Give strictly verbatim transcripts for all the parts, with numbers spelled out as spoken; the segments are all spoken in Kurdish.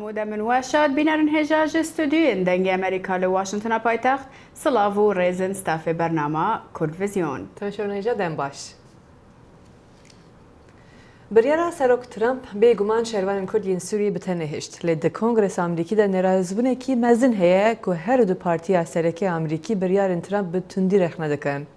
Û de min weşat bînerin hêja ji stûdyoyên Dengê Amerîka li Washingtona paytext, silav û rêzin stafê bernama Kurdvizyon. Tev şev nêja dem baş. Biryara Serok Trump bêguman şervanên Kurd yên Sûriyê bi te nehişt. Lê di Kongresa Amerîkî de nerazîbûnekî mezin heye ku her du partiya sereke Amerîkî biryarên Trump bi tundî rexne dikin.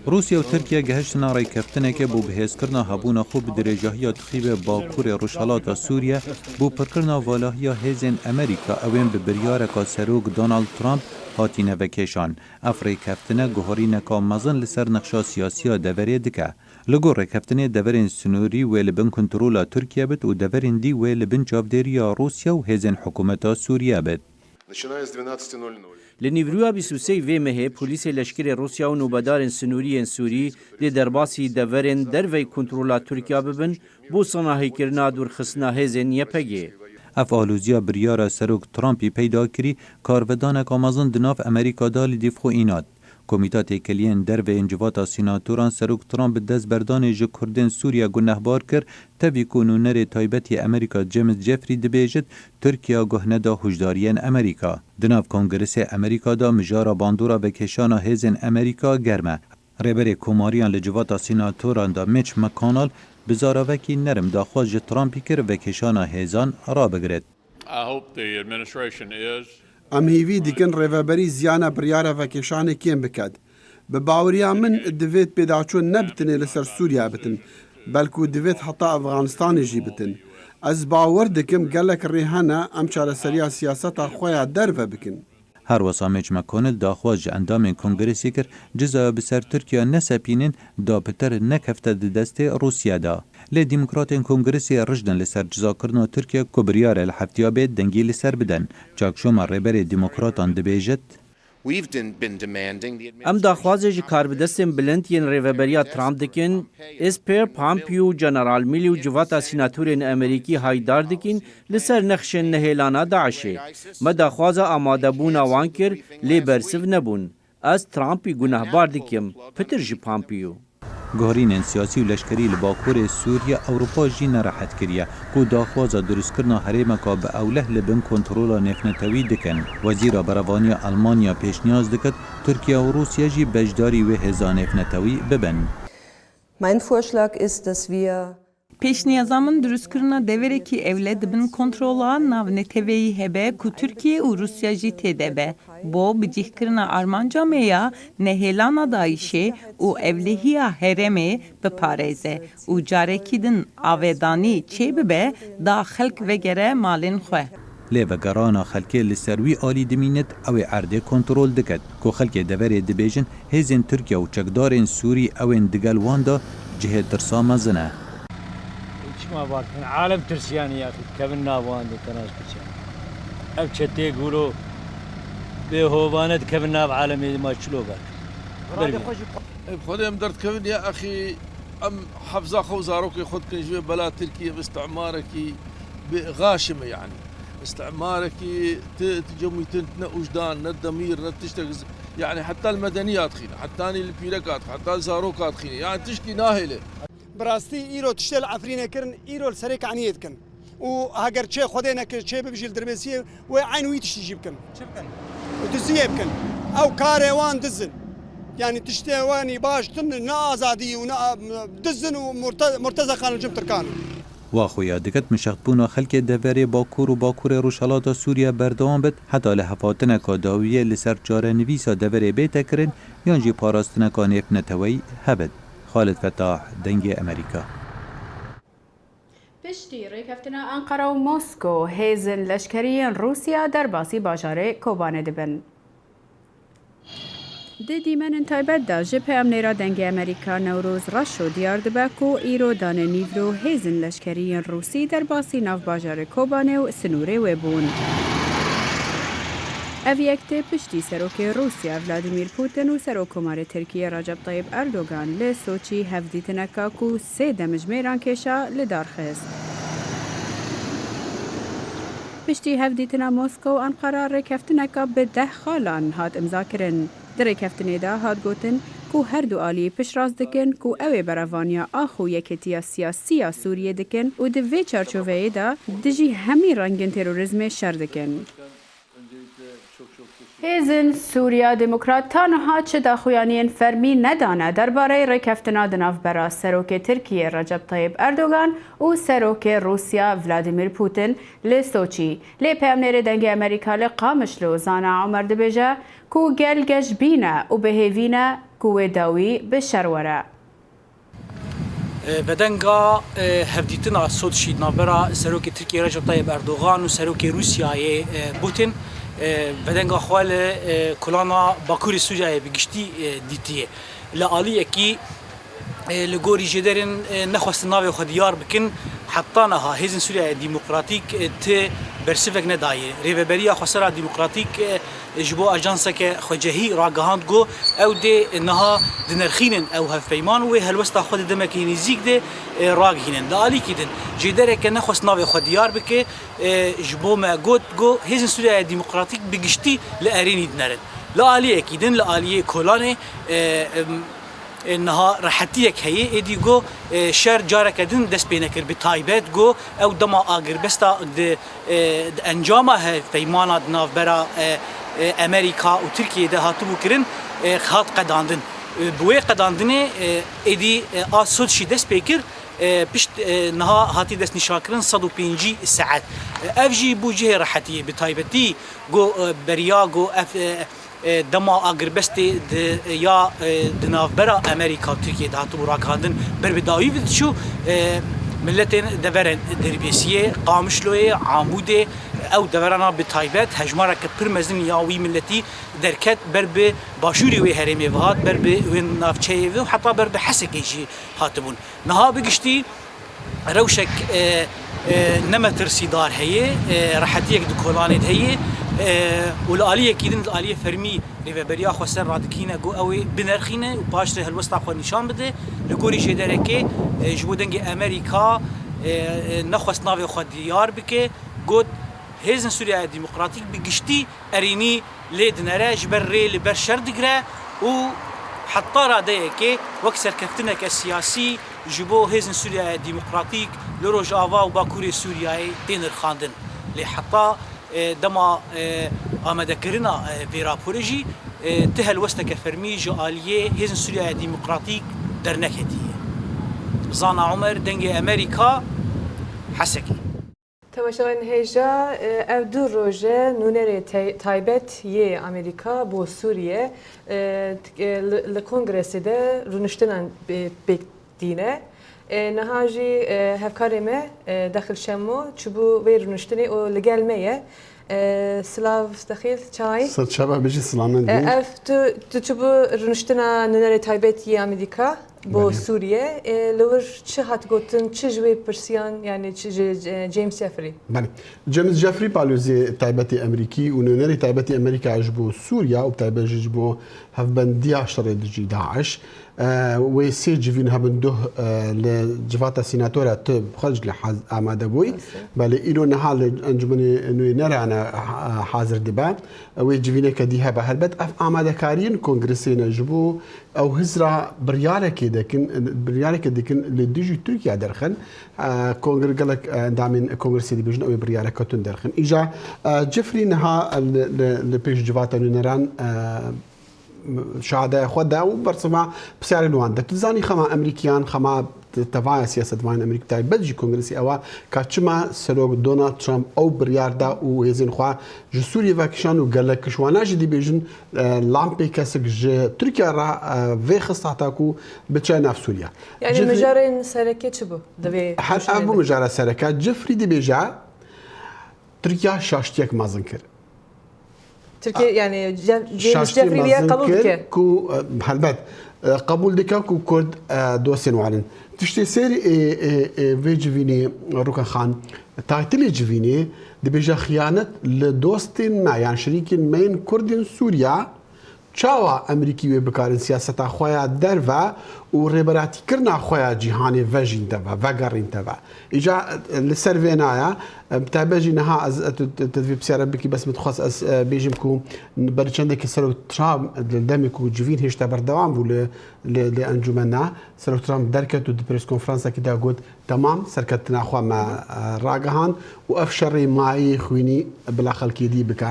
Rûsya û Tirkiye gehiştine rêkeftineke bo bihêzkirina hebûna xwe bi dirêjahiya tixîbê bakurê rojhelata Sûriye bo pirkirina valahiya hêzên Amerîka ewên bi biryareka Serok Donald Trump hatîne vekêşan. Ev rêkeftine guherîneka mezin li ser nexşa siyasî ya deverê dike. Li gor rêkeftinê deverên sinûrî wê li bin kontrola Tirkiye bit û deverên dî wê li bin çavdêriya Rûsya û hêzên hikûmeta Sûriye bit. Li nîvroya bîst û sê vê mehê polîsê leşkerê Rûsya û nûbedarên sinûrî yên Sûrî dê derbasî deverên dervey kontrola Tirkiya bibin bo sanahîkirina dûrxistina hêzên Y P G. Ev alozîya biryara Serok Trumpî peyda kirî, karvedaneka mezin di nav Amerîka de li dîv xwe înat. Komîta Têkeliyên Derve yên Civata Sînatoran Serok Trump bi destberdanê ji Kurdên Sûriye gunehbar kir, tevî ku nûnerê taybet yê Amerîka James Jeffrey dibêjit, Tirkiye guh neda hûşdariyên Amerîka. Di nav Kongresê Amerîka de mijara bandora vekêşana hêzên Amerîka germ e. Rêberê Komariyan li Civata Sînatoran de Mitch McConnell bi zaravekî nerm daxwaz ji Trumpî kir vekêşana hêzan rabigirit. I hope the administration is Em hîvî dikin rêveberî ziyana biryara vekêşanê kêm biket. Bi baweriya min divêt pêdaçûn ne bi tenê li ser Sûriye bitin, belkû divêt heta Efxanistanê jî bitin. Ez bawer dikim gelek rê hene em çareseriya siyaseta xwe ya derve bikin. Her wisa Mitch McConnell daxwaz ji endamên Kongresê kir, cizaya bi ser Tirkiye nesepînin, da pitir nekefte di destê Rûsye de. Lê Demokratên Kongresê rijne li ser cizakirina Tirkiye ku biryar e li heftiya bê dengî li ser bidin. Çakşoma Rêberê Demokratan dibêjit, We've been demanding the Em daxwazê ji karbidestên bilind yên rêveberiya Trump dikin, Esper, Pompeo, General Milley û civata sînatorên Amerîkî haydar dikin li ser nexşên nehêlana DAIŞê. Me daxwaza amadebûna wan kir, lê bersiv nebûn. Ez Trumpî gunehbar dikim, pitir ji Pompeo. Guherînên siyasî û leşkerî li Bakurê Sûriye Ewropa jî nerehet kiriye, ku daxwaza dirustkirina herêmeka bi ewleh li bin kontrola nêvnetewî dikin. Wezîra Berevaniya Elmanya pêşniyaz dikit, Tirkiye û Rûsye jî beşdarî wê hêza nêvnetewî bibin. Mein Vorschlag ist, dass wir Pêşniyaza min dirustkirina deverekî ewle di bin kontrola navneteweyî hebe ku Tirkiye û Rûsya jî tê de be. Bo bicihkirina armanca me ya nehêlana DAIŞê û ewlehiya herêmê biparêze û carekî din avedanî çêbibe da xelk vegere malên xwe. Lê vegerana xelkê li ser wî alî dimînit, ew ê erdê kontrol diket, ku xelkê deverê dibêjin, hêzên Tirkiye û çekdarên Sûrî ew ên digel wan de cihê tirsa mezin e. Çima bar dikin? Alem tirsiyan ya, kevin nav wan de tenaş diçe. Ev çetê guro bê hovane dikevin nav alemê, ma çilo ber. Ev xwedê em derdikevin ya exî, em hefza xwe û zarokê xwe dikin ji wê bela Tirkî, ev îstimarekî bi xaşim e yani. Îstimarekî ti, ti cemîtin ne ujdan, ne demîr, ne tiştek z-, yani heta li medeniya dixîne, hetanî li pîreka dixîne, heta li zaroka dixîne. Yani tişkî nahêle. Bi rastî îro tiştê li Efrînê kirin, îro li Serê Kaniyê dikin. Û heger çê Xwedê nekir, çê bibijî li Dirbêsiyê, wê eyn wî tiştî jî bikin. Çi bikin? Diziyê bikin. Ew karê wan diz in. Yani tiştê wanî baş tune, ne azadî û ne a-, diz in û murte-, murtezeqan li cem Tirkan in. Wa xuya diket, mişextbûna xelkê deverê Bakur û Bakurê Rojhelata Sûriye berdewam bit, heta lihevhatineka dawiyê li ser çarenivîsa deverê bête kirin, yan jî parastineka nêvneteweyî hebit. Xalid Fetah, Dengê Amerîka. Piştî rêkeftina Enqera û Mosko, hêzên leşkerî yên Rûsya derbasî bajarê Kobanê dibin. Di dîmenên taybet de ji peyamnêra Dengê Amerîka Newroz Reşo diyar dibe ku îro danê nîvro hêzên leşkerî yên Rûsî derbasî nav bajarê Kobanê û sinûrê wê bûn. Ev yek tê piştî serokê Rûsya Vladimir Putin û Serokkomarê Tirkiyê Recep Tayyip Erdogan li Soçî hevdîtineka ku sê demjimêran kêşa li dar xist. Piştî hevdîtina Moskow û Enqera rêkeftineka bi deh xalan hat imzakirin. Di rêkeftinê de hat gotin ku her du aliyê piştrast dikin ku ew ê berevaniya ax û yekêtiya siyasî ya Sûriyê dikin û di vê çarçoveyê de dijî hemî rengên terorîzmê şer dikin. Hêzên Sûriya Demokrat ta niha çi daxuyaniyên fermî nedane derbareyê rêkeftina di navbera Serokê Tirkiyê Recep Tayyip Erdogan û Serokê Rûsya Vladimir Putin li Soçî. Lê peyamnêrê Dengê Amerîka li Qamişlo Zana Omer dibêje ku gel geşbîn e û bi hêvî ne ku wê dawî bi şer were. Vedenga hevdîtina Soçî di navbera Serokê Tirkiyê Recep Tayyip Erdogan û Serokê Rûsyayê Putin vedenga xwe li kolana Bakurê Sûriyeyê bi giştî dîtiye. Li aliyekî li gorî jêderên nexwestin navê xwe diyar bikin, heta niha Hêzên Sûriyeyê Demokratîk ti bersivek nedaye. Rêveberiya Xwesera Demokratîk ji bo ajanseke xwecehî ragihand ku ew dê niha dinirxînin ew hevpeyman û wê helwesta xwe di demekî nêzîk de ragihînin. Di alîkî din jêdereke nexwest navê xwe diyar bike ji bo me got ku Hêzên Sûriyeyê Demokratîk bi giştî li erênî dinerin. Li aliyekî din, li aliyê kolanê, Niha rehetiyek heye, êdî got, şer careke din dest pê nekir. Bi taybet got, ew dema agirbesta di, di encama hevpeymana di navbera Amerîka û Tirkiyeyê de hatibû kirin, hat qedandin. Bi wê qedandinê êdî a Soçî dest pê kir, pişt niha hatiye destnîşankirin sed û pêncî saet. Ev jî bû cihê rehetiyê, bi taybetî got, beriya got ev dema agirbestê di ya di navbera Amerîka û Tirkiyê de hatibû ragihandin, ber bi dawî ve diçû, miletên deverên Dirbêsiyê, Qamişloyê, Amûdê, ew deverana bi taybet hejmareke pir mezin ya wî miletî derket, ber bi başûrê wê herêmê ve hat, ber bi wê navçeyê ve û heta ber bi Hesekê jî hatibûn. Niha bi giştî rewşek, e, e, nemetirsîdar heye, e, rehetiyek di kolanê de heye, e, û li aliyekî din, li aliyê fermî Rêveberiya Xweser radikîne ku ew ê binerxîne û paştre helwesta xwe nîşan bide. Li gorî jêderekê, e, ji bo dengê Amerîka, e, e, nexwest navê xwe diyar bike, got, Hêzên Sûriyeya Demokratîk bi giştî erênî lê dinere, ji ber rê li ber şer digire û heta radeyekê wek serkeftineke siyasî ji bo Hêzên Sûriyeya Demokratîk li Rojava û Bakurê Sûriyeyê tê nirxandin. Lê heta, e, dema, e, amadekirina, e, vê raporê jî, e, ti helwesteke fermî ji aliyê Hêzên Sûriyeya Demokratîk derneketiye. Zana Omer, Dengê Amerîka, Hesekê. Temaşevanên hêja, e, ev du roje nûnerê te-, taybet yê Amerîka bo Sûriye, e, t-, e, li, li kongresê de rûniştinan, e, pêk tîne. E, niha jî, e, hevkarê me, e, Dexil Şemo çûbû vê rûniştinê û li gel me ye. E, silav Dexil, çawa yî? Ser çava bijî, silamet E, bî. Ev tu, tu çûbû rûniştina nûnerê taybet yê Amerîka. Bo Sûriye, e, li wir çi hat gotin, çi ji wê pirsiyan, yani çi ji, e, James Jeffrey? Belê. James Jeffrey, palozê taybetê Amerîkî û nûnerê taybetê Amerîka ji bo Sûriye û bi taybet jî ji bo hevbendiya şerê dijî DAIŞ. E, wê sê civîn hebin, duh, e, li civata sînatora tu bi xwe ji lê haz-, amade bûyî. Belê, îro niha li Encûmenê Nûnerane ha-, hazir dibe. Wê civîneke dî hebe. Helbet ev amadekariyên kongresê ne ji bo Ew hizra biryarekê dikin, biryarekê dikin li dijî Tirkiye derxin. E, kongre gelek, e, endamên kongresê dibêjin ew ê biryareke tund derxin. Îja, e, Jeffrey niha li, li, li pêş civata nûneran, e, şahadaya xwe da û bersiva pisyarên wan da. Tu dizanî xema Emerîkiyan, xema tevaya siyasetvanên Emerîk, taybet jî kongresê ewa ka çima Serok Donald Trump ew biryar da û hêzên xwe ji Sûriyê vekişand û gelek kişwana jî dibêjin, e, lampê kesik ji Tirkiye re, e, vêxist heta ku biçe nav Sûriye. Yani mijarên sereke çi bû di vê rewşanê de? Ev bû mijara sereke. Jeffrey dibêje, Tirkiye şaştiyek mezin kir. Tirkiye, yani, James Jeffrey vê qebûl dike. Ku, e, helbet, e, qebûl dike ku Kurd, e, dostên wan in. Tiştê sêr ê, ê, ê vê civînê, Rûka Xan, taytilê civînê dibêje xiyanet li dostên me yan şirîkên me yên Kurdên Sûriye Çawa Emerîkî wê bikarin siyaseta xwe ya derve û rêberatîkirina xwe ya cîhanê vejînte ve, vegerînte ve? Îca li ser vê naya, bi taybet jî niha ez, tu, tu, tu divê pisyara bikî, bes min dixwest ez, e, bêjim ku beri çendekî Serok Trump li demê ku civîn hêşta berdewam bû li, li, li encûmena, Serok Trump derket û di prêskonferansekî de got, temam, serketina xwe me, e, ragihand û ev şerê mayî xwînî bila xelkê dî bike.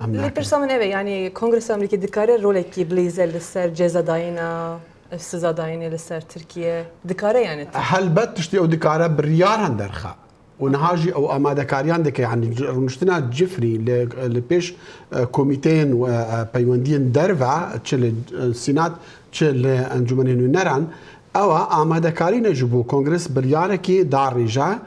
Em Lê nakin. Pirsa min ev e, yanî Kongresa Amerîkî dikare rolekî bilîze li ser cezadayîna, ev sizadayînê li ser Tirkiye? Dikare yani? Helbet tiştê ew dikare biryaran derxe. Û niha jî ew amadekariyan dike, yanî c-, rûniştina cifrî li, li pêş, e, komîteyên, e, e, peywendiyên derve, çi li, e, Sînat, çi li Encûmenê Nûneran, ew a amadekarî ne ji bo Kongres biryarekê darêje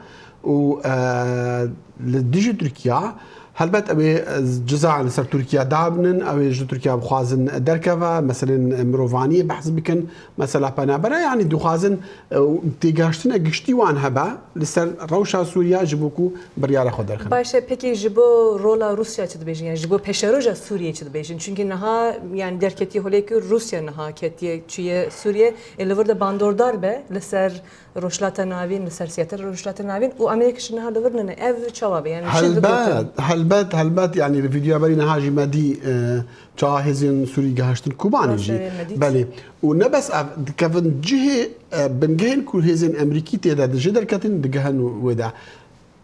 û, e, li dijî Tirkiya, helbet ew ê, e, ceza li ser Tirkiya dabinin, ew ê ji Tirkiya bixwazin derkeve, meselên mirovaniyê behs bikin, mesela penabere, yanî dixwazin, e, têgihiştine giştî wan hebe li ser rewşa Sûriya ji bo ku biryara xwe derxin. Baş e, pekî ji bo rola Rûsya çi dibêjin? Yani ji bo pêşeroja Sûriyê çi dibêjin? Çünkü niha, yani derketiye holê ku Rûsya niha ketiye çûye Sûriyê, ê li vir de bandordar be li ser Rojhilata Navîn, li ser siyaseta Rojhilata Navîn û Amerîka jî niha li vir nine. Ev çawa be? Yani çi digotin? Helbet, helbet, helbet, yani li vîdeoya berî niha jî me dî, e, çawa hêzên Sûrî gihiştin Kobanê jî. Baş e, me dît. Belê. Û ne bes ev, dikevin cihê, e, bingehên ku hêzên Emerîkî tê de dijê derketin, digihin wê de.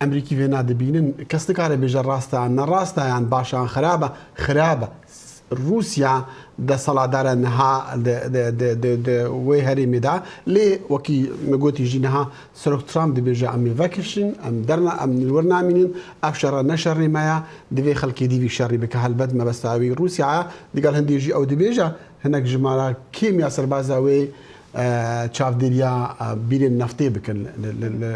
Emerîkî vê nadibînin, kes nikare bêje rast e yan ne rast e, yan baş e yan xirab e. Xirab e. Rûsya desthilatdar e niha di, di, di, di, di wê herêmê de. Lê wekî me gotî jî niha Serok Trump dibêje, em ê vekişin, em derna, em li wir namînin, ev şer e ne şerê me ye, divê xelkê dî vî şerî bike. Helbet mebesta wî Rûsya ye, digel hindê jî ew dibêje, hinek jimara kêm ya serbaza wê, e, çavdêriya, e, bîrên neftê bikin li, li, li, li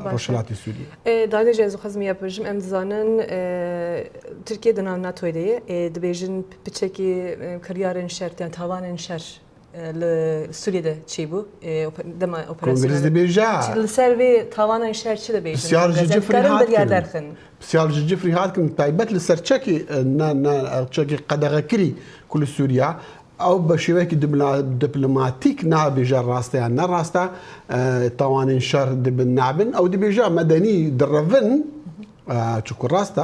Baş e. Rojhilatê Sûriyê. E, Dayê Cez, xwezim ya pejim, em dizanin, e, Tirkiye di nav NATOyê de ye. E, dibêjin piçekî, e, kiryarên şer, yani tawanên şer, e, li Sûriyê de çêbû. E, ope-, dema Kongres operasyon dibêje. Çi li ser vê tawanên şer çi dibêjin? Pisyar ji Gazetkarin cifrî hat biryar kirin. Derxin. Pisyar ji cifrî hat kirin, taybet li ser çekê, e, ne, ne, çekê qedexekirî ku li Sûriya. Ew bi şêweyekî dibla-, diplomatîk nabêje rast e yan ne rast e, e, tawanên şer dibin nabin. Ew dibêje medenî direvin, e, çiku rast e,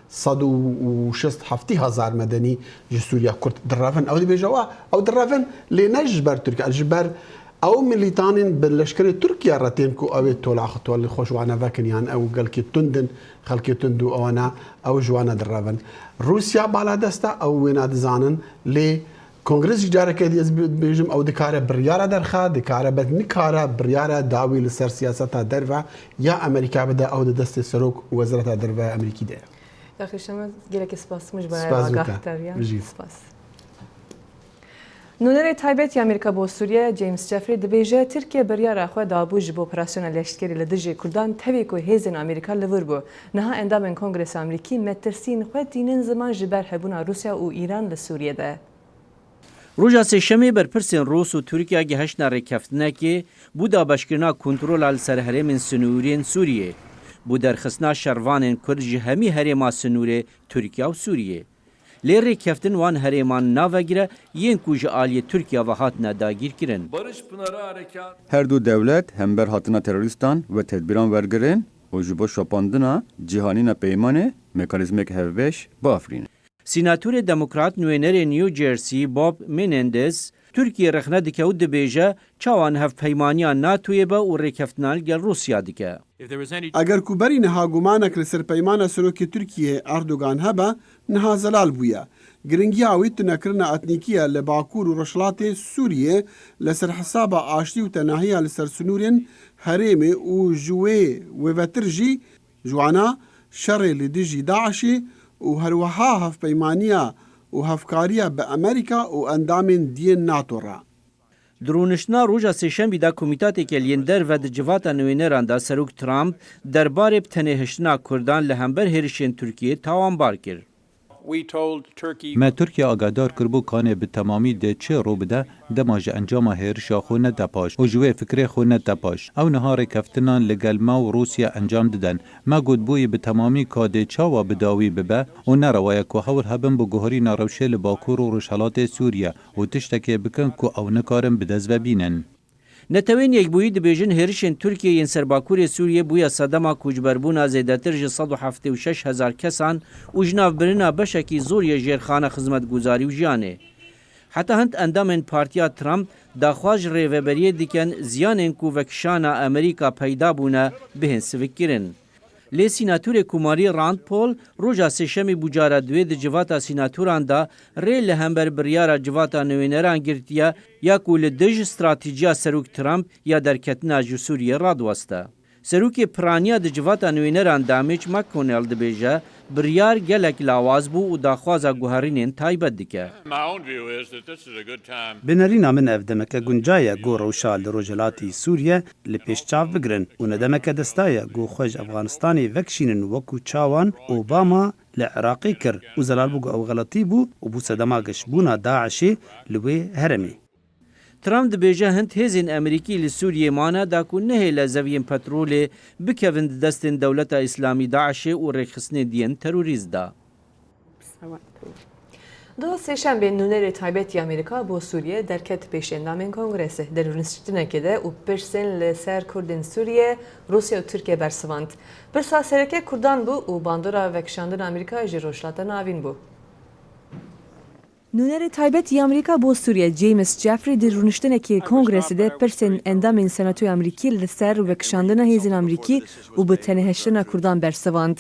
sed û şêst heftî hezar medenî ji Sûriya Kurd direvin. Ew dibêje wa, ew direvin, lê ne ji ber Tirkiye, ji ber ew milîtanên bi leşkerê Tirkiye re tên ku ew ê tola xwe, tolê xwe ji wana vekin, yan ew gelkê tund in, xelkê tund û ewana, ew ji wana direvin. Rûsya baladest e, ew wêna dizanin, lê Kongres jî careke dî ez bi-, dibêjim, ew dikare biryara derxe, dikare, bes nikare biryara dawî li ser siyaseta derve ya Amerîka bide, ew di destê serok û wezareta derve ya Amerîkî de ye. Daxil Şema, gelekî spas min ji bo Spas ji te. Agahdariya. Bijî. Spas. Nûnerê taybet ya Amerîka bo Sûriye, James Jeffrey, dibêje, Tirkiye biryara xwe dabû ji bo operasyona leşkerî li dijî Kurdan, tevî ku hêzên Amerîka li vir bû. Niha endamên Kongresa Amerîkî metirsiyên xwe tînin ziman ji ber hebûna Rûsya û Îran li Sûriye de. Roja Sêşemê berpirsên Rûs û Tirkiye gihiştine rêkeftinekê bo dabeşkirina kontrola li ser herêmên sinûriyên Sûriyê, bo derxistina şervanên Kurd ji hemî herêma sinûrê Tirkiye û Sûriyê. Lê rêkeftin wan herêman navegire yên ku ji aliyê Tirkiye ve hatine dagîrkirin. Barış Pınarı Harekat. Her du dewlet hember hatina terorîstan ve tedbîran wergirin û ji bo şopandina cîhanîna peymanê mekanîzmeke hevbeş biafirînin. Sînatorê Demokrat nûênerê New Jersey Bob Menendez Tirkiye rexne dike û dibêje çawa niha hevpeymaniya NATOyê be û rêkeftinan li gel Rûsya dike. Eger ku berî niha gumanek li ser peymana serokê Tirkiyê Erdogan hebe, niha zelal bûye. Giringiya wî tunekirina etnîkî ye li Bakur û Rojhilatê Sûriyê li ser hesaba aştî û tenahiya li ser sinûrên herêmê û ji wê wêvetir jî ji wana şerê li dijî DAIŞê û herweha hevpeymaniya û hevkariya bi Amerîka û endamên diyên NATO re. Di rûniştina roja sêşemî de komîtateke li yên derve di civata nûêneran de Serok Trump derbarê bi tenê hiştina Kurdan li hember hêrişên Tirkiyê tawanbar kir. Me Tirkiye agahdar kiribû kanê bi temamî dê çi rû bide, dema ji encama hêrişa xwe nete paş û ji wê fikrê xwe nete paş. Ew niha rêkeftinan li gel me û Rûsya encam didin. Me got bûyî bi temamî ka dê çawa bi dawî bibe û ne rewa ye ku hewl hebin bi guherîna rewşê li Bakur û Rojhelatê Sûriye û tiştekê bikin ku ew nikarin bi dest ve bînin. Netewên Yekbûyî dibêjin hêrişên Tirkiyê yên ser bakurê Sûriyê bûye sedema koçberbûna zêdetir ji sed û heftê û şeş hezar kesan û ji nav birina beşekî zor yê jêr xana xizmetguzarî û jiyanê. Heta hind endamên Partiya Trump daxwaz ji rêveberiyê dikin ziyanên ku vekişana Amerîka peyda bûne bihên sivikkirin. Lê sînatorê Komarî Rand Paul roja Sêşemê bû cara duê di civata sînatoran de rê li hember biryara civata nûneran girtiye ya ku li dij stratejiya Serok Trump ya derketina ji Sûriyê radiweste. Serokê piraniya di civata nûneran de Mitch McConnell dibêje, biryar gelek lawaz bû û daxwaza guherînên taybet dike. My own view is that this is a good time. Bi nerîna min ev demeke guncav e ku rewşa li rojhilatî Sûriye li pêş çav bigirin û ne demeke desta ye ku xwe ji Efxanistanê vekişînin wekû çawan Obama li Iraqê kir û zelal bû ku ew xeletî bû û bû sedema geşbûna DAIŞê li wê herêmê. Trump dibêje hind hêzên Amerîkî li Sûriyê mane da ku nehêle zeviyên petrolê bikevin di destên Dewleta Îslamî DAIŞê û rêkxistinên diyên terorîst de. Doh Sêşembê nûnerê taybet yê Amerîka bo Sûriye derket pêş endamên Kongresê. Di rûniştinekê de û pirsên li ser Kurdên Sûriye, Rûsya û Tirkiye bersivand. Pirsa sereke Kurdan bû û bandora vekişandina Amerîka ji Rojhilata Navîn bû. Nûnerê taybet yê Amerîka bo Sûriye James Jeffrey di rûniştinekê Kongresê de pirsên endamên Senatoyê Amerîkî li ser vekişandina hêzên Amerîkî û bi tenêhiştina Kurdan bersivand.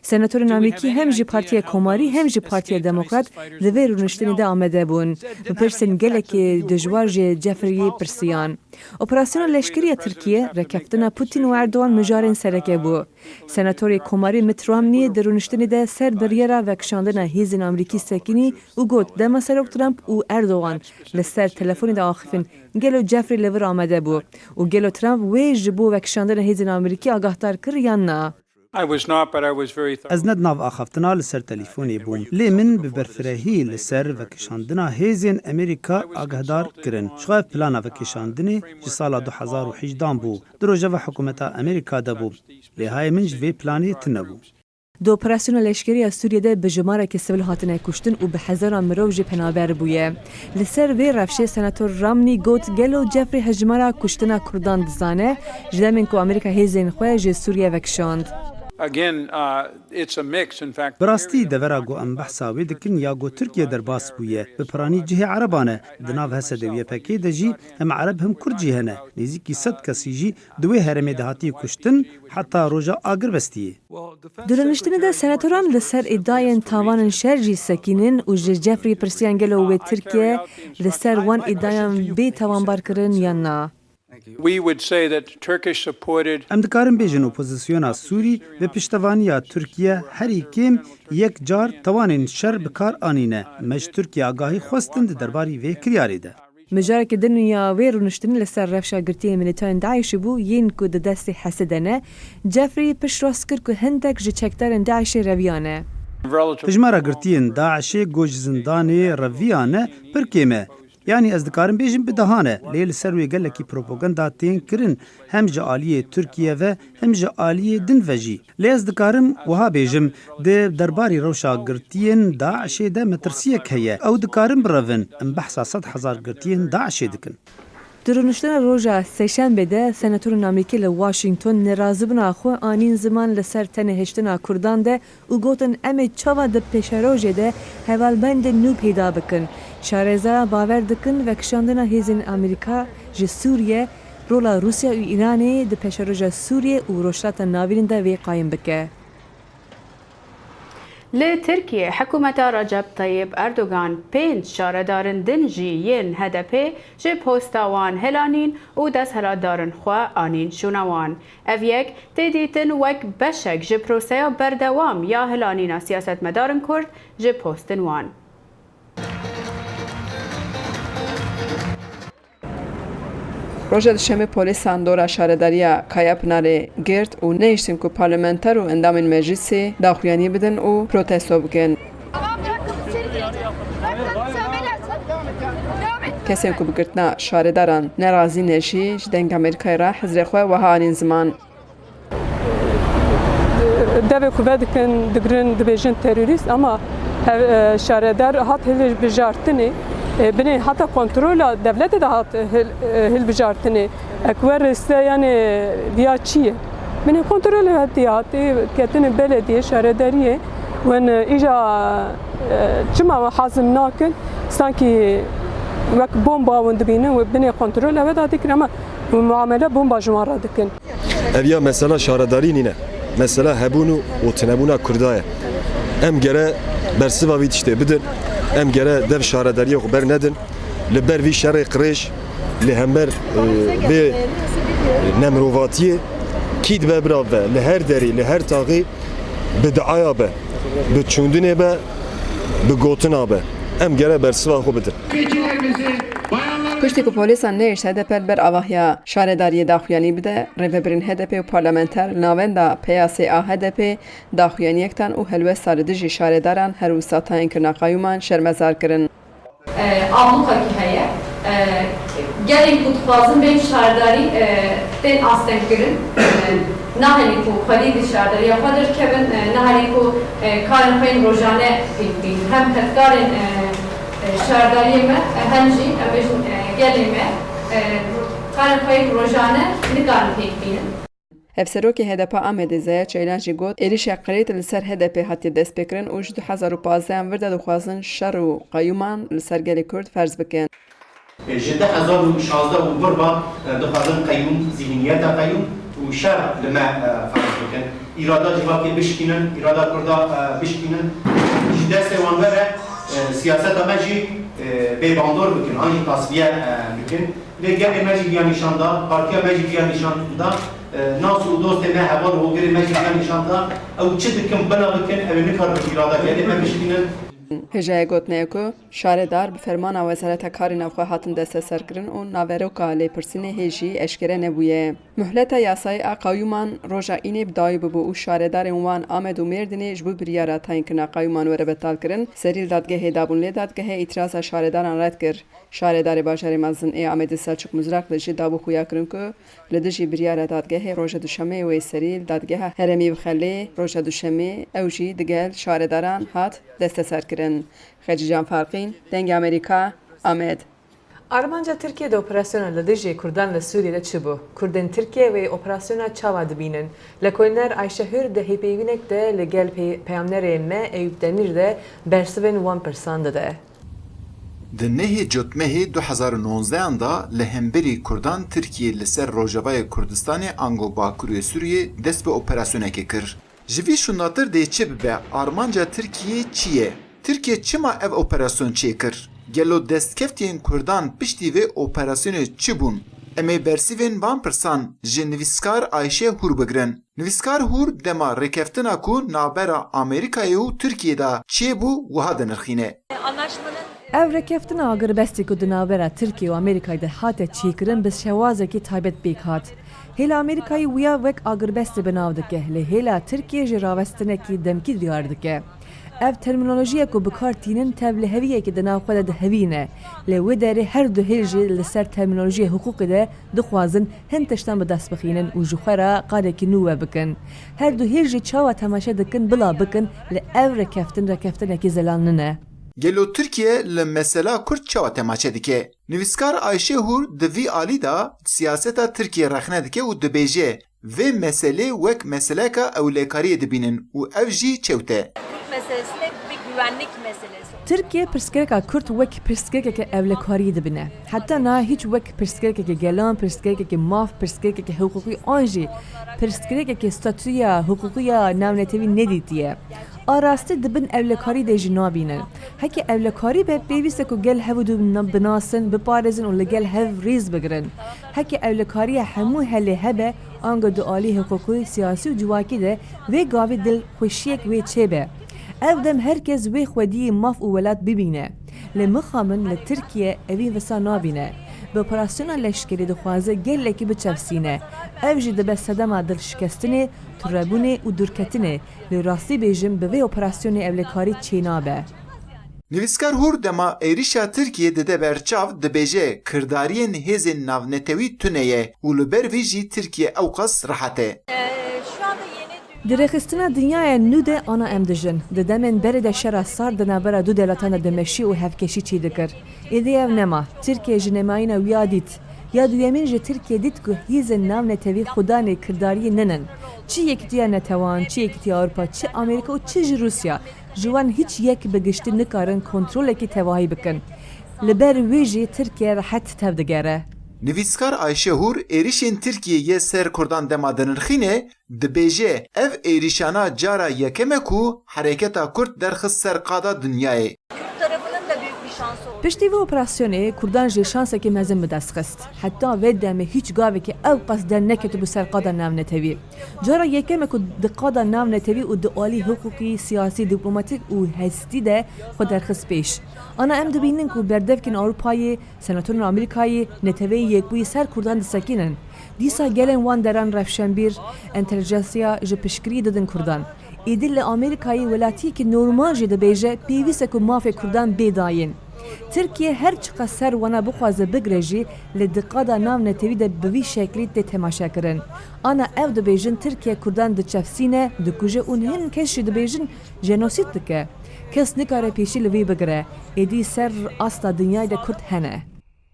Senatorên Amerîkî hem ji Partiya Komarî hem ji Partiya Demokrat di vê rûniştinê de amade bûn. Bi pirsên gelekî dijwar ji Jeffreyê pirsiyan. Operasyona leşkerî ya Tirkiye, rêkeftina Putin û Erdogan mijarên sereke bû. Senatorê Komarî Mitt Romney di rûniştinê de ser biryara vekişandina hêzên Amerîkî sekinî û got, dema Serok Trump û Erdogan li ser telefonê de axifin, gelo Jeffrey li vir amade bû û gelo Trump wê ji bo vekişandina hêzên Amerîkî agahdar kir yan na? I was not, but I was very thorough. Ez ne di nav axaftina li ser telefonê bûm. Lê min bi berfirehî li ser vekişandina hêzên Amerîka agahdar kirin. Ji xwe ev plana vekişandinê ji sala du hezar û hejdehan bû. Di rojeva hikûmeta Amerîka de bû. Lê hayê min ji vê planê tune bû. Di operasyona leşkerî ya Sûriyê de bi jimarekî sivil hatine kuştin û bi hezaran mirov jî penaber bûye. Li ser vê rewşê Senator Romney got, gelo Jeffrey hejmara kuştina Kurdan dizane, ji demên ku Amerîka hêzên xwe ji Sûriye vekişand. Again, uh, it's a mix, in fact. Bi rastî devera ku em behsa wê dikin ya ku Tirkiye derbas bûye, bi piranî cihê Ereban e. Di nav H S D û Y P G de jî hem Ereb hem Kurd jî hene. Nêzîkî sed kesî jî di wê herêmê de hatiye kuştin heta roja agirbestiyê. Di rûniştinê de senatoran li ser îdayên tawanên şer jî sekînin û ji Jeffrey pirsiyan gelo wê Tirkiye li ser wan îdayan bê tawanbarkirin yan na? We would say that Turkish supported. Em dikarin bêjin opozisyona Sûrî bi piştevaniya Tirkiye herî kêm yek car tawanên şer bi kar anîne. Me ji Tirkiye agahî xwestin di derbarî vê kiryarê de. Mijareke din ya wê rûniştinê li ser rewşa girtiyên milîtayên DAIŞê bû, yên ku di destê H S D de ne, Jeffrey piştrast kir ku hindek ji çekdarên DAIŞê reviyane. Relative. Hijmara girtiyên DAIŞê ku ji zindanê reviyane pir kêm e. Yanî ez dikarim bêjim bi dehan e, lê li ser wê gelekî propaganda tên kirin, hem ji aliyê Tirkiye ve, hem ji aliyê din ve jî. Lê ez dikarim wiha bêjim, di derbarî rewşa girtiyên DAIŞê de metirsiyek heye. Ew dikarin birevin. Em behsa sed hezar girtiyên DAIŞê dikin. Di rûniştina roja Sêşembê de senatorên Amerîkî li Washington nerazîbûna xwe anîn ziman li ser tenê hiştina Kurdan de û gotin, em ê çawa di pêşerojê de hevalbendên nû peyda bikin. Şarêzara bawer dikin vekişandina hêzên Amerîka ji Sûriye, rola Rûsya û Îranê di pêşeroja Sûriye û Rojhilata Navîn de vê qayîm bike. Li Tirkiyê hikûmeta Recep Tayyip Erdogan pênc şaredarên din jî yên H D P ji posta wan helanîn û desthilatdarên xwe anîn şûna wan. Ev yek tê dîtin wek beşek ji proseya berdewam ya hilanîna siyasetmedarên Kurd ji postin wan. Roja Duşemê polîsan dora şaredariya Kayapınarê girt û nehiştin ku parlamenter û endamên meclisê daxuyanî bidin û protesto bikin. Kesên ku bi girtina şaredaran nerazî ne jî ji Dengê Amerîkayê re hizrê xwe wiha anîn ziman. Devê ku vedikin, digirin, dibêjin terorîst, ama hev-, e, şaredar hat hilbijartinê, e, binê heta kontrola dewletê de hat hil-, e, hilbijartinê. Ek werê se, yani, viya çi ye? Binê kontrolê hatiye, hatê ketine belediyê, şaredariyê. Wen, e, îja, e, çima hazin nakin? Sankî wek bomba wen dibînin, wen binê kontrolê ve de dikin, ama muamele bomba ji wan re dikin. Ev ya mesela şaredarî nîne. Mesela hebûn û, û tinebûna Kurda ye. Em gere bersiva vî tiştê bidin. Em gere dev şaredariyê xwe bernedin. Li ber vî şerê qirêj, li hember, e, vê nemrovatiyê kî dibe bira be, li her derî, li her taxî bi diaya be, bi çûndinê be, bi gotina be. Em gere bersiva xwe bidin. Piştî ku polîsan nehişt H D P li ber avahiya şaredariyê daxuyanî bide, rêvebirên H D P û parlamenter li navenda peyasê a H D P daxuyaniyek dan û helwesta li dijî şaredaran her wisa tayînkirina qayûman şermezar kirin. E, ablûkekî heye. E, gelên ku dixwazin bên şaredarî, e, tên astengkirin. E, nahelî ku xwedî di şaredariya xwe derkevin, e, nahelî ku, e, karên xwe yên rojane pêk bînin. Hem xetkarên, e, e, şaredariyê me, e, hem jî, em bêjin, e, gelê me, e, karên xwe yên rojane nikarin pêk bînin. Hevserokê H D P Amedê Zeya Çeylan jî got, êrişa qirêt li ser H D P hatiye destpêkirin û ji du hezar û pazdeh an vir de dixwazin şer û qeyûman li ser gelê Kurd ferz bikin. Ji du hezar û şazdeh û vir ve dixwazin qeyûm, zîhniyeta qeyûm û şer li me, e, ferz bikin. Îrada civakê bişkînin, îrada Kurda, e, bişkînin. Ji destê wan were, e, siyaseta me jî, e, bêbandor bikin, an jî tasfiye, e, bikin. Lê gelê me jî viya nîşan da, partiya me jî viya nîşan da, e, nas û dostê me, heval û holgirê me jî viya nîşan da, ew çi dikin, bila bikin, ew ê nikarin îrada gelê me bişkînin. Hêjayê gotinê ye ku şaredar bi fermana Wezareta Karê Navxwe hatin desteserkirin û naveroka lêpirsînê hê jî eşkere nebûye. Muhleta yasayî a qayûman roja înê bi dawî bibû û şaredarên wan Amed û Mêrdînê ji bo biryara tayînkirina qayûman were betalkirin, serî li dadgehê dabûn lê dadgehê îtiraza şaredaran red kir. Şaredarê bajarê mezin ê Amedê Selçuk Mizrakli jî dabû xuyakirin ku li dijî biryara dadgehê roja Duşemê wê serî li Dadgeha Herêmî bixe lê roja Duşemê ew jî digel şaredaran hat desteserkirin. Xecîcan Farqîn, Dengê Amerîka, Amed. Armanca Tirkiyê di operasyona li dijî Kurdan li Sûriyê de çi bû? Kurdên Tirkiye wê operasyona çawa dibînin? Lekolîner Ayşe Hür di hêvpeyvînek de li gel pey-, peyamnerê me Eyûp Demîr de bersivên wan pirsan dide. Di nehê Cotmehê du hezar û nozdehan de li hemberî Kurdan Tirkiye li ser Rojavayê Kurdistanê ango Bakurê Sûriyê dest bi operasyonekê kir. Ji vî şûnatir dê çi bibe, armanca Tirkiyê çi ye? Tirkiye çima ev operasyon çêkir? Gelo destkeftiyên Kurdan piştî vê operasyonê çi bûn? Em ê bersivên van pirsan ji nivîskar Ayşe Hûr bigirin. Nivîskar Hûr dema rêkeftina ku navbera Amerîkayê û Tirkiyê de çêbû wiha dinirxîne. Ev rêkeftina agirbestê ku di navbera Tirkiye û Amerîkayê de hate çêkirin bi şewazekî taybet pêk hat. Hêla Amerîkayê wîya wek agirbestê bi nav dike, lê hêla Tirkiyê jî rawestinekî demkî diyar dike. Ev termînolojiyek ku bi kar tînin tevliheviyekê di nav xwe de dihevîne, lê wê derê her du hêl jî li ser termînolojiyê hiqûqê de dixwazin hin tiştan bi dest bixînin û ji xwe re qalekî nû we bikin. Her du hêl jî çawa temaşe dikin bila bikin, lê ev rêkeftin rêkeftinekî zelal nine. Gelo Tirkiye li mesela Kurd çawa temaşe dike? Nivîskar Ayşe Hûr di vî alî de siyaseta Tirkiye rexne dike û dibêje, vê meselê wek meseleka ewlekariyê dibînin û ev jî çewt e. Kürt meselesine bir güvenlik meselesi. Tirkiye pirsgirêka Kurd wek pirsgirêkeke ewlekariyê dibîne. Heta niha hîç wek pirsgirêkeke gelan, pirsgirêkeke maf, pirsgirêkeke hiqûqî an jî pirsgirêkeke statûya hiqûqî ya navnetewî nedîtiye. A rastî di bin ewlekarî de jî nabînin. Heke ewlekarî be, pêwîst e ku gel hev û du na-, binasin, biparêzin û li gel hev rîz bigirin. Heke ewlekariya hemû helê hebe, ango di alî hiqûqî, siyasî û civakî de vê gavê dilxweşiyek wê çêbe. Ev dem her kes wê xwediyê maf û welat bibîne. Lê mixabin li Tirkiye evîn wisa nabîne. Bi operasyona leşkerî dixwaze gelekî biçefsîne. Ev jî dibe sedema dilşikestinê, turebûnê û dûrketinê. Lê rastî bêjim, bi vê operasyonê ewlekarî çênabe. Nivîskar Hûr dema êrîşa Tirkiyê dide ber çav, dibêje kirdariyên hêzên navnetewî tune ye û li ber vî jî Tirkiye ewqas rehet e. Di rêxistina dinyaya nû de ana em dijin. Di demên berê de şera sar di navbera du delatan de dimeşî û hevkeşî çêdikir. Êdî ev nema. Tirkiye ji nemayîna wî ya dît. Ya duyemîn ji Tirkiye dît ku hêzên navnetewî xudanê kirdariyê nînin. Çi Yekîtiya Netewan, çi Yekîtiya Ewropa, çi Amerîka û çi jî Rûsya, ji wan hîç yek bi giştî nikarin kontrolekî tevahî bikin. Li ber wê jî Tirkiye rehet tevdigere. Nivîskar Ayşe Hûr êrîşên Tirkiyê yê ser Kurdan dema dinirxîne, dibêje, ev êrîşana cara yekem e ku hereketa Kurd derxist ser qada dinyayê. Piştî vê operasyonê Kurdan jî şansekî mezin bi dest xist. Heta vê demê hîç gavekî ew qas derneketibû ser qada navnetewî. Cara yekem e ku di qada navnetewî û di alî hiqûqî, siyasî, dîplomatîk û hestî de xwe derxist pêş. Ana em dibînin ku berdevkên Ewropayê, Senatorên Amerîkayê, Neteweyê Yekbûyî ser Kurdan disekînin. Dîsa gelên wan deran rewşenbîr, entelijensiya ji piştgiriyê didin Kurdan. Êdî li Amerîkayê welatiyekî normal jî dibêje pêwîst e ku mafê Kurdan bê dayîn. Tirkiye her çiqas ser wana bixwaze bigire jî, lê di qada navnetewî de bi vî şeklî tê temaşekirin. Ana ew dibêjin Tirkiye Kurdan diçefsîne, dikuje û hin kes jî dibêjin jenosîd dike. Kes nikare pêşî li vî bigire. Êdî ser asta dinyayê de Kurd hene.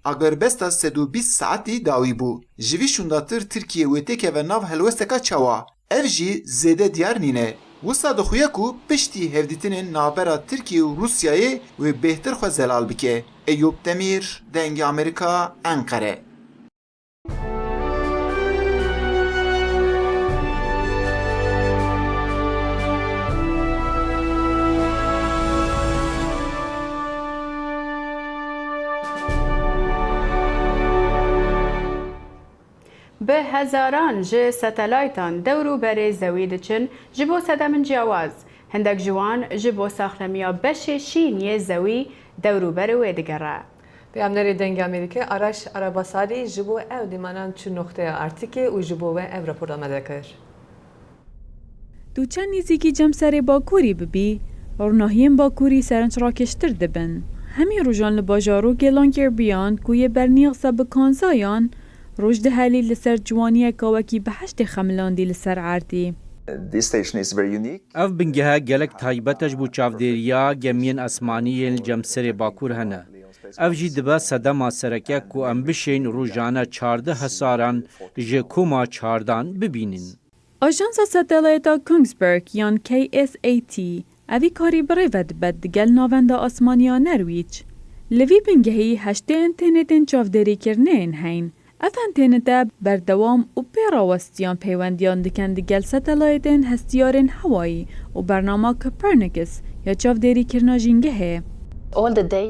Agirbesta sed û bîst saetî dawî bû. Ji vî şûndatir Tirkiye wê têkeve nav helwesteka çawa? Ev jî zêde diyar nîne. Wisa dixuye ku piştî hevdîtinên navbera Tirkiye û Rûsyayê wê bêhtir xwe zelal bike. Eyûp Demîr, Dengê Amerîka, Enqere. Bi hezaran ji satelaytan dewr û berê zewî diçin, ji bo sedemin ciyawaz. Hindek ji wan ji bo saxlemiya beşê şîn yê zewî dewr û berê wê digere. Peyamnerê Dengê Amerîkê Araş Arabasadî ji bo ew dîmanan çû noxteya Artîkê û ji bo we ev rapor amade kir. Tu çend nêzîkî cem serê bakurî bibî, ronahiyên bakurî serençrakêştir dibin. Hemî rojan li bajarokê Longyearbyen ku yê berniyasa bi kanzayan, roj dihelî li ser ciwaniyeka wekî behiştê xemilandî li ser erdî. This station is very unique. Ev bingehe gelek taybet e ji bo çavdêriya gemiyên esmanî yên li cem serê bakur hene. Ev jî dibe sedema sereke ku em bişên rojane çardeh hezaran ji koma çardan bibînin. Ajansa Satelayeta Kongsberg yan K S A T evî karî bi rê ve dibe digel Navenda Asmaniya Nerwîc. Li vî bingehî heştê entênetên çavdêrîkirinê yên heyn. Ev entênete berdewam û pê rawestiyan peywendiyan dikin digel satelayetên hestiyarên hewayî û bernama Copernicus ya çavdêrîkirina jîngehê.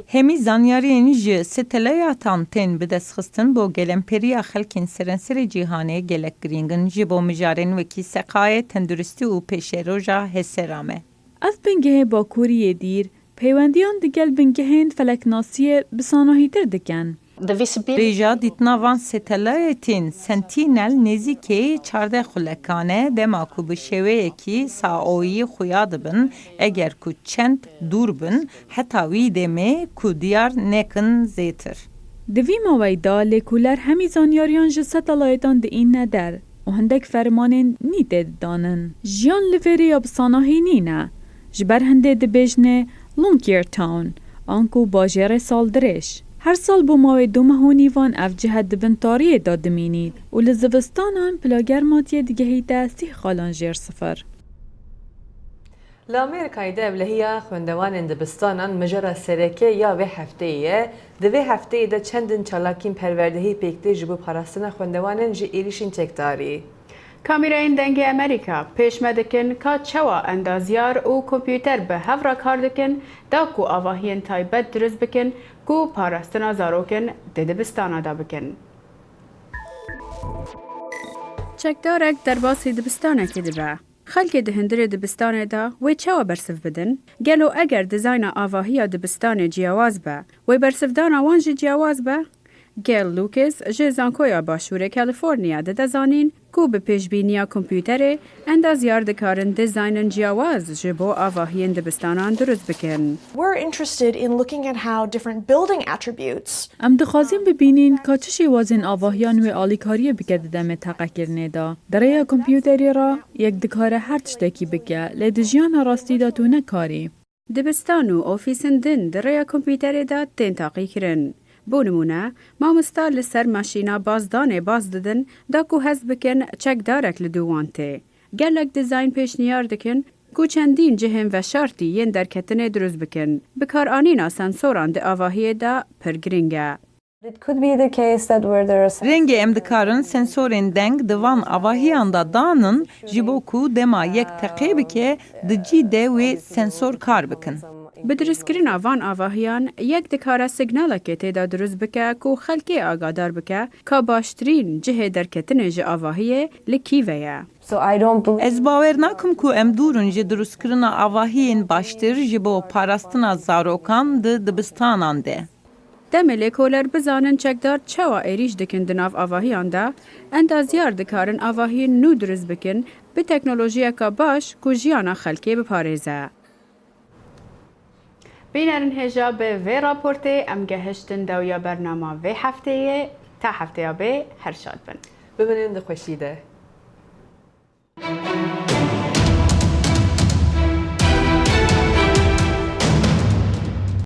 Hemî zanyariyên ji satelayatan tên bidestxistin bo gelempêriya xelkên serenserê cîhanê gelek girîng in ji bo mijarên wekî seqayê, tenduristî û pêşeroja hêsera me. Ev bingehê bakurî yê dîr peywendiyan digel bingehên feleknasiyê bi sanahîtir dikin. Vêja dîtina van satelayetên Sentinel nêzîkî çardeh xulekan e, dema ku bi şêweyekî saoyî xuya dibin, eger ku çend dûr bin, heta wî demê ku diyar nekin zêtir. Di vî maweyî de lêkoler hemî zanyariyan ji satelayetan diîne der û hindek fermanên nî tê didanin. Jiyan li vê rêya bi sanahî nîne. Ji ber hindê dibêjne Longyear Town, anku bajêrê saldirêj. Her sal bo mawê du meh û nîvan ev cih di bin tariyê de dimînît û li zivistanan pila germatiyê digehîte sîh xalan jêr sifir. Li Amerîkayê de ewlehiya xwendevanên dibistanan mijara sereke ya vê hefteyê ye. Di vê hefteyê de çendin çalakiyên perwerdehî pêk tê ji bo parastina xwendevanên ji êrîşên çekdarî. Kamîreyên Dengê Amerîka pêş me dikin ka çawa endazyar û kompûter bi hev re kar dikin, da ku avahiyên taybet dirust bikin ku parastina zarokên di dibistana de bikin. Çekdarek derbasî dibistanekê dibe. Xelkê di hundirê dibistanê de wê çawa bersiv bidin? Gelo eger dizayna avahiya dibistanê ciyawaz be, wê bersivdana wan jî ciyawaz be? Gail Lucas ji Zankoya Başûrê California dide zanîn, Ku bi pêşbîniya kompûterê, endazyar dikarin dîzaynin ciyawaz ji bo avahiyên dibistanan dirust bikin. We're interested in looking at how different building attributes Em dixwazin bibînin ka çi şêwazên avahiyan wê alîkariyê bike di demê teqekirinê de. Di rêya kompûterê re yek dikare her tiştekî bike, lê di jiyana rastî de tu nekarî. Dibistan û ofîsên din di rêya kompûterê de tên taqîkirin. Bo nimûne, mamosta li ser maşîna bazdanê baz didin da ku hez bikin çekdarek li dû wan tê. Gelek dîzayn pêşniyar dikin ku çendîn cihên veşartî yên derketinê dirust bikin. Bikaranîna sensoran di avahiyê de pir girîng e. It could be the case that where there are Rengê em dikarin sensorên deng di van avahiyan de danin ji bo ku dema yek teqê bike di cî de wê sensor kar bikin. Bi dirustkirina van avahiyan yek dikare signalekê tê de dirust bike ku xelkê agadar bike ka baştirîn cihê derketinê ji avahiyê li kî ve ye. So I don't believe Ez bawer nakim ku em dûr in ji dirustkirina avahiyên baştir ji bo parastina zarokan di dibistanan de. Demê lêkoler bizanin çekdar çawa êrîş dikin di nav avahiyan de, endazyar dikarin avahiyên nû dirust bikin bi teknolojiyeka baş ku jiyana xelkê biparêze. Bînerin hêja bi vê raportê em gehiştin dawiya bernama vê hefteyê. Ta hefteya bê her şad bin. Biminin di xweşî de.